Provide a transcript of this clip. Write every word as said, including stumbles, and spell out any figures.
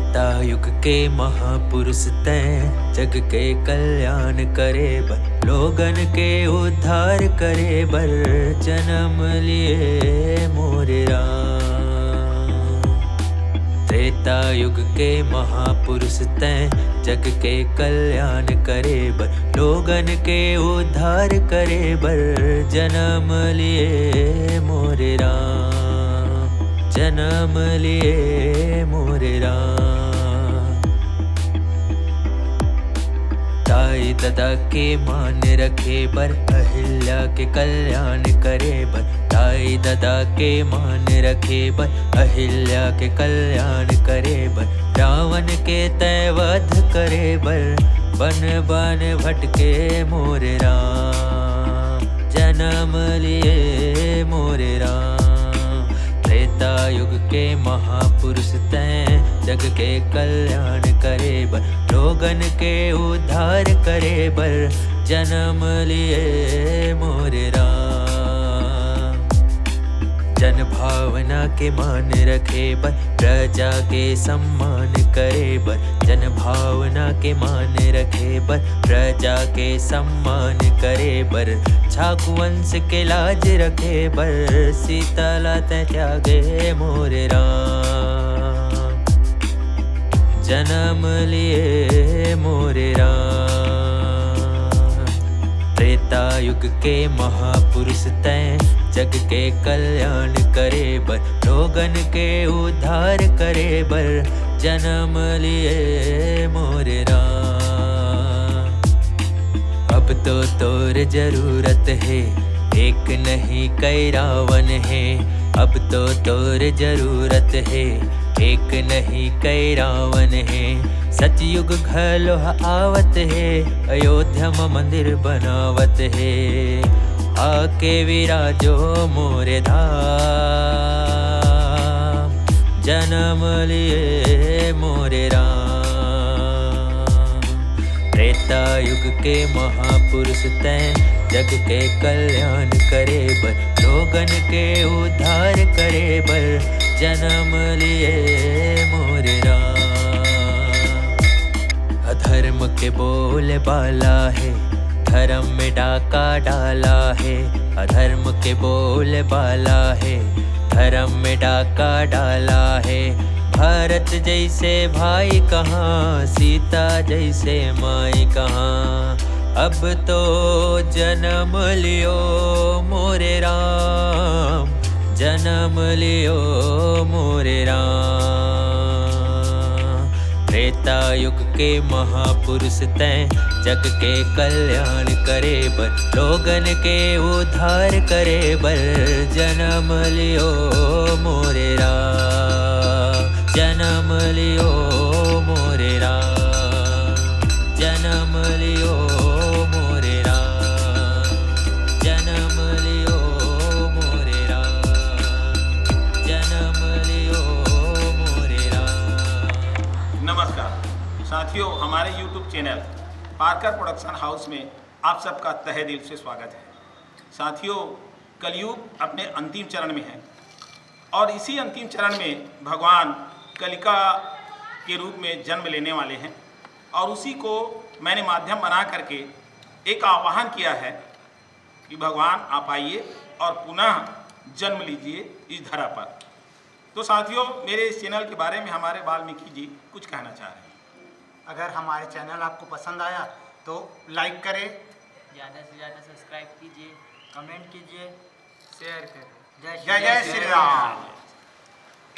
त्रेता युग के महापुरुष तैं जग के कल्याण करे बर, लोगन के उद्धार करे बर जन्म लिए मोरे राम। त्रेता युग के महापुरुष तैं जग के कल्याण करे बर, लोगन के उद्धार करे बर जन्म लिए मोरे राम, जन्म लिए मोरे राम। ताई ददा के मान रखे बर, अहिल्या के कल्याण करे बर, ताई ददा के मान रखे बर, अहिल्या के कल्याण करे बर, रावण के तैं वध करे बर, बन बन भटके मोरे राम, जन्म लिए मोरे राम। त्रेता युग के महापुरुष तैं जग के कल्याण करे बर, लोगन के उद्धार करे बर जन्म लिए मोरे राम। जन भावना के मान रखे बर, प्रजा के सम्मान करे बर, जन भावना के मान रखे बर, प्रजा के सम्मान करे बर, छाकु वंश के लाज रखे बर, सीता ला तैं त्यागे मोरे राम, जन्म लिए मोरे राम। त्रेता युग के महापुरुष तैं जग के कल्याण करे बर, लोगन के उद्धार करे बर जन्म लिए मोरे राम। अब तो तोर जरूरत हे, एक नहीं कई रावण हे। अब तो तोर जरूरत हे, एक नहीं कई रावण हे। सतयुग घलो ह आवत हे, अयोध्या म मंदिर बनावत हे। आके विराजो मोरे धाम, जन्म लिए मोरे राम। त्रेता युग के महापुरुष तैं जग के कल्याण करे बर, लोगन के उद्धार करे बर जन्म लिए मोरे राम। अधर्म के बोल बाला हे, धर्म में डाका डाला हे। अधर्म के बोल बाला हे, धर्म में डाका डाला हे। भरत जैसे भाई कहाँ, सीता जैसे माई कहाँ। अब तो जन्म लियो मोरे राम, जन्म लियो मोरे राम। त्रेता युग के महापुरुष तैं जग के कल्याण करे बर, लोगन के उद्धार करे बर जन्म लियो मोरे राम, जन्म लियो मोरे राम, जन्म लियो मोरे राम, जन्म लियो मोरे राम, जन्म लियो मोरे राम। नमस्कार साथियों, हमारे YouTube चैनल पारकर प्रोडक्शन हाउस में आप सबका तहे दिल से स्वागत है। साथियों, कलयुग अपने अंतिम चरण में है और इसी अंतिम चरण में भगवान कलिका के रूप में जन्म लेने वाले हैं और उसी को मैंने माध्यम बना करके एक आह्वान किया है कि भगवान आप आइए और पुनः जन्म लीजिए इस धरा पर। तो साथियों, मेरे इस चैनल के बारे में हमारे वाल्मीकि जी कुछ कहना चाह रहे हैं। अगर हमारे चैनल आपको पसंद आया तो लाइक करें, ज़्यादा से ज़्यादा सब्सक्राइब कीजिए। कमेंट कीजिए, शेयर करें। जय जय श्री राम।